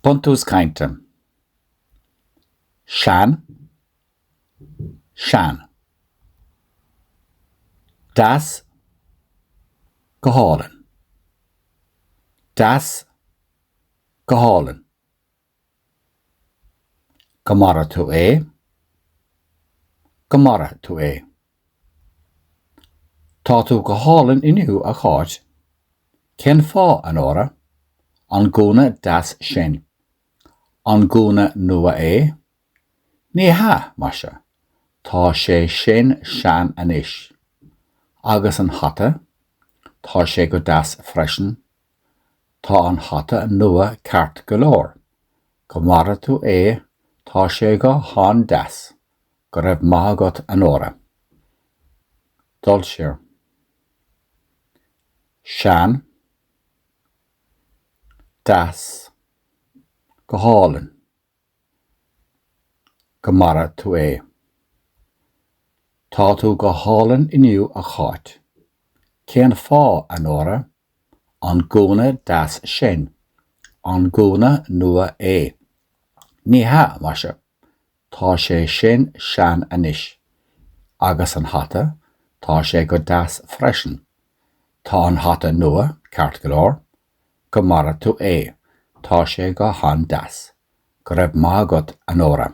Buntús cainte. Sean. Sean. Deas. Go hálainn. Deas. Go hálainn. Go maire tú é. Go maire tú é. Tá tú go hálainn inniu, a Cháit. Cén fáth, a Nóra? An gúna deas sin. An gúna nua é? Ní hea, maise. Tá sé sin sean anois. Agus an hata? Tá sé go deas freisin. Tá an hata nua ceart go leor. Go maire tú é, tá sé go han-deas. Go raibh maith agat a Nóra. Dul siar. Sean. Deas. Go hálainn. Go maire tú é. Tá tú go hálainn inniu a Cháit. Cén fáth, a Nóra? An gúna deas sin. An gúna nua é? Ní hea, maise. Tá sé sin sean anois. Agus an hata, tá sé go deas freisin. Tá an hata nua ceart go leor. Go maire tú é, tá sé go han-deas. Go raibh maith agat, a Nóra.